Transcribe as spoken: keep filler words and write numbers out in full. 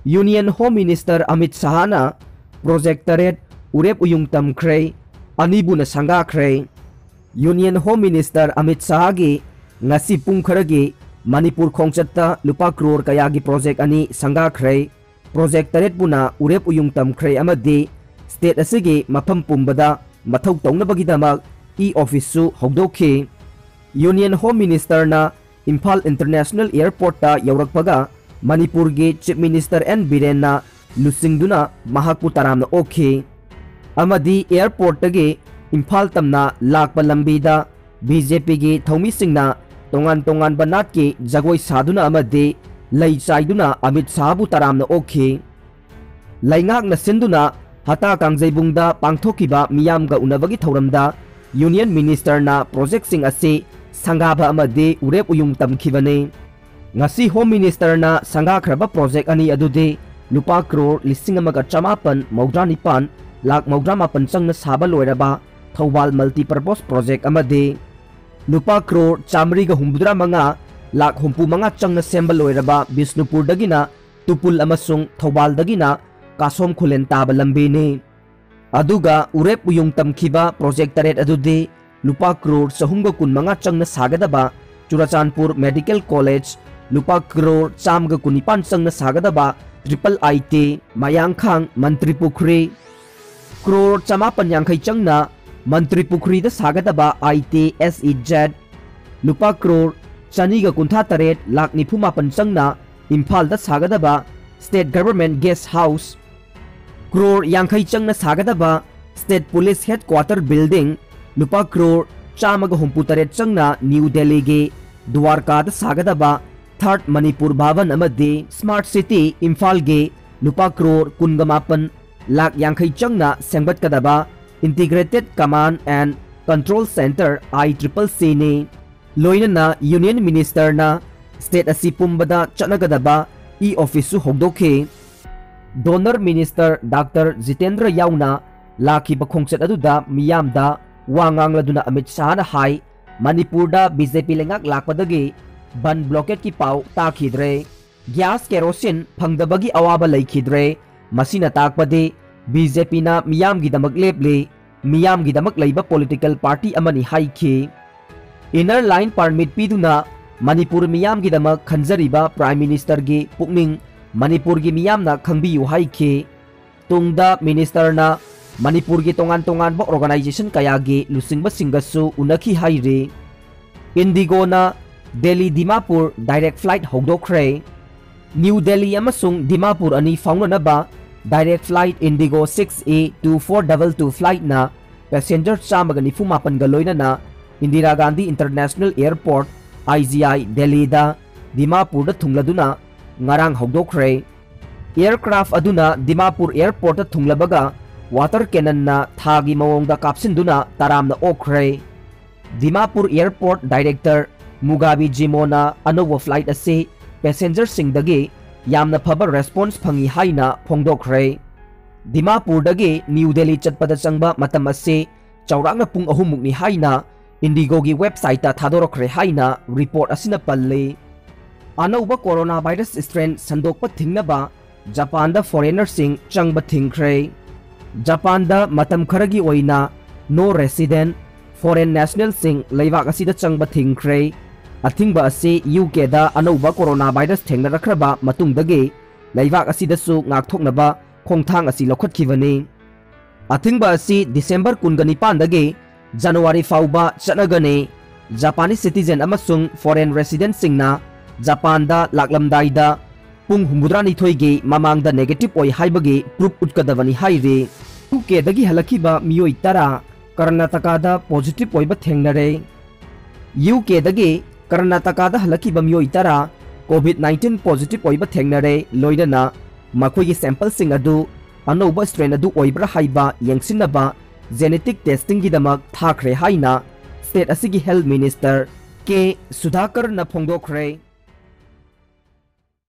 Union Home Minister Amit Shahꯅ project ꯇꯔꯦꯠ ꯎꯔꯦꯞ ꯎꯌꯨꯡ ꯇꯝꯈ꯭ꯔꯦ, ꯑꯅꯤꯕꯨꯅ ꯁꯪꯒꯥꯈ꯭ꯔꯦ꯫ Union Home Minister Amit Shahꯒꯤ ꯉꯁꯤ ꯄꯨꯡ ꯈꯔꯒꯤ ꯃꯅꯤꯄꯨꯔ ꯈꯣꯡꯆꯠꯇ ꯂꯨꯄꯥ ꯀ꯭ꯔꯣꯔ ꯀꯌꯥꯒꯤ project ꯑꯅꯤ ꯁꯪꯒꯥꯈ꯭ꯔꯦ꯫ Project ꯇꯔꯦꯠꯄꯨꯅ ꯎꯔꯦꯞ ꯎꯌꯨꯡ ꯇꯝꯈ꯭ꯔꯦ ꯑꯃꯗꯤ state ꯑꯁꯤꯒꯤ ꯃꯐꯝ ꯄꯨꯝꯕꯗ ꯃꯊꯧ ꯇꯧꯅꯕꯒꯤꯗꯃꯛ e-officeꯁꯨ ꯍꯧꯗꯣꯛꯈꯤ꯫ Union Home Ministerꯅ ꯏꯝꯐꯥꯜ International Airportꯇ ꯌꯧꯔꯛꯄꯒ ꯃꯅꯤꯄꯨꯔꯒꯤ Chief Minister ꯑꯦꯟ ꯕꯤꯔꯦꯟꯅ ꯂꯨꯆꯤꯡꯗꯨꯅ ꯃꯍꯥꯛꯄꯨ ꯇꯔꯥꯝꯅ ꯑꯣꯛꯈꯤ꯫ ꯑꯃꯗꯤ airportꯇꯒꯤ ꯏꯝꯐꯥꯜ ꯇꯝꯅ ꯂꯥꯛꯄ ꯂꯝꯕꯤꯗ BJPꯒꯤ ꯊꯧꯃꯤꯁꯤꯡꯅ ꯇꯣꯉꯥꯟ ꯇꯣꯉꯥꯟꯕ ꯅꯥꯠꯀꯤ ꯖꯒꯣꯏ ꯁꯥꯗꯨꯅ ꯑꯃꯗꯤ ꯂꯩ ꯆꯥꯏꯗꯨꯅ ꯑꯃꯤꯠ ꯁꯥꯍꯕꯨ ꯇꯔꯥꯝꯅ ꯑꯣꯛꯈꯤ꯫ ꯂꯩꯉꯥꯛꯅ ꯁꯤꯟꯗꯨꯅ ꯍꯇꯥ ꯀꯥꯡꯖꯩꯕꯨꯡꯗ ꯄꯥꯡꯊꯣꯛꯈꯤꯕ ꯃꯤꯌꯥꯝꯒ ꯎꯅꯕꯒꯤ ꯊꯧꯔꯝꯗ Union Ministerꯅ projectꯁꯤꯡ ꯑꯁꯤ ꯁꯪꯒꯥꯕ ꯑꯃꯗꯤ ꯎꯔꯦꯞ ꯎꯌꯨꯡ ꯇꯝꯈꯤꯕꯅꯤ꯫ ꯉꯁꯤ Home Ministerꯅ ꯁꯪꯒꯥꯈ꯭ꯔꯕ project ꯑꯅꯤ ꯑꯗꯨꯗꯤ ꯂꯨꯄꯥ ꯀ꯭ꯔꯣꯔ ꯂꯤꯁꯤꯡ ꯑꯃꯒ ꯆꯃꯥꯄꯟ ꯃꯧꯗ꯭ꯔꯥ ꯅꯤꯄꯥꯟ ꯂꯥꯈ ꯃꯧꯗ꯭ꯔꯥ ꯃꯥꯄꯟ ꯆꯪꯅ ꯁꯥꯕ ꯂꯣꯏꯔꯕ ꯊꯧꯕꯥꯜ multipurpose project ꯑꯃꯗꯤ ꯂꯨꯄꯥ ꯀ꯭ꯔꯣꯔ ꯆꯥꯃꯔꯤꯒ ꯍꯨꯝꯐꯨꯇꯔꯥ ꯃꯉꯥ ꯂꯥꯈ ꯍꯨꯝꯐꯨ ꯃꯉꯥ ꯆꯪꯅ ꯁꯦꯝꯕ ꯂꯣꯏꯔꯕ ꯕꯤꯁꯅꯨꯄꯨꯔꯗꯒꯤꯅ ꯇꯨꯄꯨꯜ ꯑꯃꯁꯨꯡ ꯊꯧꯕꯥꯜꯗꯒꯤꯅ ꯀꯥꯁꯣꯝ ꯈꯨꯂꯦꯟ ꯇꯥꯕ ꯂꯝꯕꯤꯅꯤ꯫ ꯑꯗꯨꯒ ꯎꯔꯦꯞ ꯎꯌꯨꯡ ꯇꯝꯈꯤꯕ project ꯇꯔꯦꯠ ꯑꯗꯨꯗꯤ ꯂꯨꯄꯥ ꯀ꯭ꯔꯣꯔ ꯆꯍꯨꯝꯒ ꯀꯨꯟꯃꯉꯥ ꯆꯪꯅ ꯁꯥꯒꯗꯕ ꯆꯨꯔꯆꯥꯟꯄꯨꯔ Medical College, ꯂꯨꯄꯥ ꯀ꯭ꯔꯣꯔ ꯆꯥꯝꯃꯒ ꯀꯨꯟꯅꯤꯄꯥꯟ ꯆꯪꯅ ꯁꯥꯒꯗꯕ Triple IT, ꯃꯌꯥꯡꯈꯥꯡ ꯃꯟꯇ꯭ꯔꯤ ꯄꯨꯈ꯭ꯔꯤ, ꯀ꯭ꯔꯣꯔ ꯆꯃꯥꯄꯟ ꯌꯥꯡꯈꯩ ꯆꯪꯅ ꯃꯟꯇ꯭ꯔꯤ ꯄꯨꯈ꯭ꯔꯤꯗ ꯁꯥꯒꯗꯕ ITSEZ, ꯂꯨꯄꯥ ꯀ꯭ꯔꯣꯔ ꯆꯅꯤꯒ ꯀꯨꯟꯊ꯭ꯔꯥ ꯇꯔꯦꯠ ꯂꯥꯈ ꯅꯤꯐꯨ ꯃꯥꯄꯟ ꯆꯪꯅ ꯏꯝꯐꯥꯜꯗ ꯁꯥꯒꯗꯕ State Government Guest House, crore ꯌꯥꯡꯈꯩ ꯆꯪꯅ ꯁꯥꯒꯗꯕ State Police Headquarter Building, ꯂꯨꯄꯥ ꯀ꯭ꯔꯣꯔ ꯆꯥꯝꯃꯒ ꯍꯨꯝꯐꯨ ꯇꯔꯦꯠ ꯆꯪꯅ ꯅ꯭ꯌꯨ ꯗꯦꯜꯂꯤꯒꯤ ꯗ꯭ꯋꯥꯔꯀꯥꯗ ꯁꯥꯒꯗꯕ Third Manipur Bhavan ꯑꯃꯗꯤ Smart City ꯏꯝꯐꯥꯜꯒꯤ ꯂꯨꯄꯥ ꯀ꯭ꯔꯣꯔ ꯀꯨꯟꯒ ꯃꯥꯄꯟ ꯂꯥꯈ ꯌꯥꯡꯈꯩ ꯆꯪꯅ ꯁꯦꯝꯒꯠꯀꯗꯕ Integrated Command and Control Centre, ICCCꯅꯤ꯫ ꯂꯣꯏꯅꯅ Union Ministerꯅ state ꯑꯁꯤ ꯄꯨꯝꯕꯗ ꯆꯠꯅꯒꯗꯕ e-officeꯁꯨ ꯍꯧꯗꯣꯛꯈꯤ꯫ Donor Minister Doctor ꯖꯤꯇꯦꯟꯗ꯭ꯔ ꯌꯥꯎꯅ ꯂꯥꯛꯈꯤꯕ ꯈꯣꯡꯆꯠ ꯑꯗꯨꯗ ꯃꯤꯌꯥꯝꯗ ꯋꯥ ꯉꯥꯡꯂꯗꯨꯅ ꯑꯃꯤꯠ ꯁꯥꯍꯅ ꯍꯥꯏ, ꯃꯅꯤꯄꯨꯔꯗ BJP ꯂꯩꯉꯥꯛ ꯂꯥꯛꯄꯗꯒꯤ ꯕꯟ blockadeꯀꯤ ꯄꯥꯎ ꯇꯥꯈꯤꯗ꯭ꯔꯦ꯫ ꯒ꯭ꯌꯥꯁ ꯀꯦꯔꯣꯁꯤꯟ ꯐꯪꯗꯕꯒꯤ ꯑꯋꯥꯕ ꯂꯩꯈꯤꯗ꯭ꯔꯦ꯫ ꯃꯁꯤꯅ ꯇꯥꯛꯄꯗꯤ ꯕꯤ ꯖꯦ ꯄꯤꯅ ꯃꯤꯌꯥꯝꯒꯤꯗꯃꯛ ꯂꯦꯞꯂꯤ, ꯃꯤꯌꯥꯝꯒꯤꯗꯃꯛ ꯂꯩꯕ ꯄꯣꯂꯤꯇꯤꯀꯦꯜ ꯄꯥꯔꯇꯤ ꯑꯃꯅꯤ ꯍꯥꯏꯈꯤ꯫ ꯏꯅꯔ ꯂꯥꯏꯟ ꯄꯥꯔꯃꯤꯠ ꯄꯤꯗꯨꯅ ꯃꯅꯤꯄꯨꯔ ꯃꯤꯌꯥꯝꯒꯤꯗꯃꯛ ꯈꯟꯖꯔꯤꯕ ꯄ꯭ꯔꯥꯏꯝ ꯃꯤꯅꯤꯁꯇꯔꯒꯤ ꯄꯨꯛꯅꯤꯡ ꯃꯅꯤꯄꯨꯔꯒꯤ ꯃꯤꯌꯥꯝꯅ ꯈꯪꯕꯤꯌꯨ ꯍꯥꯏꯈꯤ꯫ ꯇꯨꯡꯗ ꯃꯤꯅꯤꯁꯇꯔꯅ ꯃꯅꯤꯄꯨꯔꯒꯤ ꯇꯣꯉꯥꯟ ꯇꯣꯉꯥꯟꯕ ꯑꯣꯔꯒꯅꯥꯏꯖꯦꯁꯟ ꯀꯌꯥꯒꯤ ꯂꯨꯆꯤꯡꯕꯁꯤꯡꯒꯁꯨ ꯎꯅꯈꯤ ꯍꯥꯏꯔꯤ꯫ ꯏꯟꯗꯤꯒꯣꯅ ꯗꯦꯜꯂꯤ ꯗꯤꯃꯥꯄꯨꯔ ꯗꯥꯏꯔꯦꯛ ꯐ꯭ꯂꯥꯏꯠ ꯍꯧꯗꯣꯛꯈ꯭ꯔꯦ꯫ ꯅ꯭ꯌꯨ ꯗꯦꯜꯂꯤ ꯑꯃꯁꯨꯡ ꯗꯤꯃꯥꯄꯨꯔ ꯑꯅꯤ ꯐꯥꯎꯅꯅꯕ direct flight Indigo six E two four double two ꯐ꯭ꯂꯥꯏꯠꯅ ꯄꯦꯁꯦꯟꯖꯔ ꯆꯥꯝꯃꯒ ꯅꯤꯐꯨ ꯃꯥꯄꯟꯒ ꯂꯣꯏꯅꯅ Indira Gandhi international airport, I G I, ꯗꯦꯜꯂꯤꯗ ꯗꯤꯃꯥꯄꯨꯔꯗ ꯊꯨꯡꯂꯗꯨꯅ ꯉꯔꯥꯡ ꯍꯧꯗꯣꯛꯈ꯭ꯔꯦ꯫ ꯑꯦꯌꯔꯀ꯭ꯔꯥꯐ ꯑꯗꯨꯅ ꯗꯤꯃꯥꯄꯨꯔ ꯑꯦꯌꯔꯄꯣꯔꯠꯇ ꯊꯨꯡꯂꯕꯒ ꯋꯥꯇꯔ ꯀꯦꯅꯟꯅ ꯊꯥꯒꯤ ꯃꯑꯣꯡꯗ ꯀꯥꯞꯁꯤꯟꯗꯨꯅ ꯇꯔꯥꯝꯅ ꯑꯣꯛꯈ꯭ꯔꯦ꯫ ꯗꯤꯃꯥꯄꯨꯔ ꯑꯦꯌꯔꯄꯣꯔꯠ ꯗꯥꯏꯔꯦꯛꯇꯔ ꯃꯨꯒꯥꯕꯤ ꯖꯤꯃꯣꯅ ꯑꯅꯧꯕ ꯐ꯭ꯂꯥꯏꯠ ꯑꯁꯤ ꯄꯦꯁꯦꯟꯖꯔꯁꯤꯡꯗꯒꯤ ꯌꯥꯝꯅ ꯐꯕ ꯔꯦꯁꯄꯣꯟꯁ ꯐꯪꯏ ꯍꯥꯏꯅ ꯐꯣꯡꯗꯣꯛꯈ꯭ꯔꯦ꯫ ꯗꯤꯃꯥꯄꯨꯔꯗꯒꯤ ꯅ꯭ꯌꯨ ꯗꯦꯜꯂꯤ ꯆꯠꯄꯗ ꯆꯪꯕ ꯃꯇꯝ ꯑꯁꯤ ꯆꯥꯎꯔꯥꯛꯅ ꯄꯨꯡ ꯑꯍꯨꯝꯃꯨꯛꯅꯤ ꯍꯥꯏꯅ ꯏꯟꯗꯤꯒꯣꯒꯤ ꯋꯦꯕꯁꯥꯏꯠꯇ ꯊꯥꯗꯣꯔꯛꯈ꯭ꯔꯦ ꯍꯥꯏꯅ ꯔꯤꯄꯣꯔꯠ ꯑꯁꯤꯅ ꯄꯜꯂꯤ꯫ ꯑꯅꯧꯕ ꯀꯣꯔꯣꯅꯥ ꯚꯥꯏꯔꯁ ꯁ꯭ꯇ꯭ꯔꯦꯟ ꯁꯟꯗꯣꯛꯄ ꯊꯤꯡꯅꯕ ꯖꯄꯥꯟꯗ ꯐꯣꯔꯦꯅꯔꯁꯤꯡ ꯆꯪꯕ ꯊꯤꯡꯈ꯭ꯔꯦ꯫ ꯖꯄꯥꯟꯗ ꯃꯇꯝ ꯈꯔꯒꯤ ꯑꯣꯏꯅ ꯅꯣ ꯔꯦꯁꯤꯗꯦꯟ ꯐꯣꯔꯦꯟ ꯅꯦꯁꯅꯦꯜꯁꯤꯡ ꯂꯩꯕꯥꯛ ꯑꯁꯤꯗ ꯆꯪꯕ ꯊꯤꯡꯈ꯭ꯔꯦ꯫ ꯑꯊꯤꯡꯕ ꯑꯁꯤ ꯌꯨ ꯀꯦꯗ ꯑꯅꯧꯕ ꯀꯣꯔꯣꯅꯥ ꯚꯥꯏꯔꯁ ꯊꯦꯡꯅꯔꯛꯈ꯭ꯔꯕ ꯃꯇꯨꯡꯗꯒꯤ ꯂꯩꯕꯥꯛ ꯑꯁꯤꯗꯁꯨ ꯉꯥꯛꯊꯣꯛꯅꯕ ꯈꯣꯡꯊꯥꯡ ꯑꯁꯤ ꯂꯧꯈꯠꯈꯤꯕꯅꯤ꯫ ꯑꯊꯤꯡꯕ ꯑꯁꯤ ꯗꯤꯁꯦꯝꯕꯔ ꯀꯨꯟꯒ ꯅꯤꯄꯥꯟꯗꯒꯤ ꯖꯅꯋꯥꯔꯤ ꯐꯥꯎꯕ ꯆꯠꯅꯒꯅꯤ꯫ ꯖꯄꯥꯅꯤꯁ ꯁꯤꯇꯤꯖꯦꯟ ꯑꯃꯁꯨꯡ ꯐꯣꯔꯦꯟ ꯔꯦꯁꯤꯗꯦꯟꯠꯁꯤꯡꯅ ꯖꯄꯥꯟꯗ ꯂꯥꯛꯂꯝꯗꯥꯏꯗ ꯄꯨꯡ ꯍꯨꯝꯐꯨꯇꯔꯥꯅꯤꯊꯣꯏꯒꯤ ꯃꯃꯥꯡꯗ ꯅꯦꯒꯦꯇꯤꯚ ꯑꯣꯏ ꯍꯥꯏꯕꯒꯤ ꯄ꯭ꯔꯨꯐ ꯎꯠꯀꯗꯕꯅꯤ ꯍꯥꯏꯔꯤ꯫ ꯌꯨ ꯀꯦꯗꯒꯤ ꯍꯜꯂꯛꯈꯤꯕ ꯃꯤꯑꯣꯏ ꯇꯔꯥ ꯀꯔꯅꯥꯇꯀꯥꯗ ꯄꯣꯖꯤꯇꯤꯚ ꯑꯣꯏꯕ ꯊꯦꯡꯅꯔꯦ꯫ ꯌꯨ ꯀꯦꯗꯒꯤ ꯀꯔꯅꯥꯇꯀꯥꯗ ꯍꯜꯂꯛꯈꯤꯕ ꯃꯤꯑꯣꯏ ꯇꯔꯥ ꯀꯣꯚꯤꯗ ꯅꯥꯏꯟꯇꯤꯟ ꯄꯣꯖꯤꯇꯤꯚ ꯑꯣꯏꯕ ꯊꯦꯡꯅꯔꯦ, ꯂꯣꯏꯅꯅ ꯃꯈꯣꯏꯒꯤ ꯁꯦꯝꯄꯜꯁꯤꯡ ꯑꯗꯨ ꯑꯅꯧꯕ ꯁ꯭ꯇ꯭ꯔꯦꯟ ꯑꯗꯨ ꯑꯣꯏꯕ꯭ꯔꯥ ꯍꯥꯏꯕ ꯌꯦꯡꯁꯤꯟꯅꯕ ꯖꯦꯅꯦꯇꯤꯛ ꯇꯦꯁꯇꯤꯡꯒꯤꯗꯃꯛ ꯊꯥꯈ꯭ꯔꯦ ꯍꯥꯏꯅ ꯁ꯭ꯇꯦꯠ ꯑꯁꯤꯒꯤ ꯍꯦꯜꯊ ꯃꯤꯅꯤꯁꯇꯔ ꯀꯦ ꯁꯨꯙꯥꯀꯔꯅ ꯐꯣꯡꯗꯣꯛꯈ꯭ꯔꯦ꯫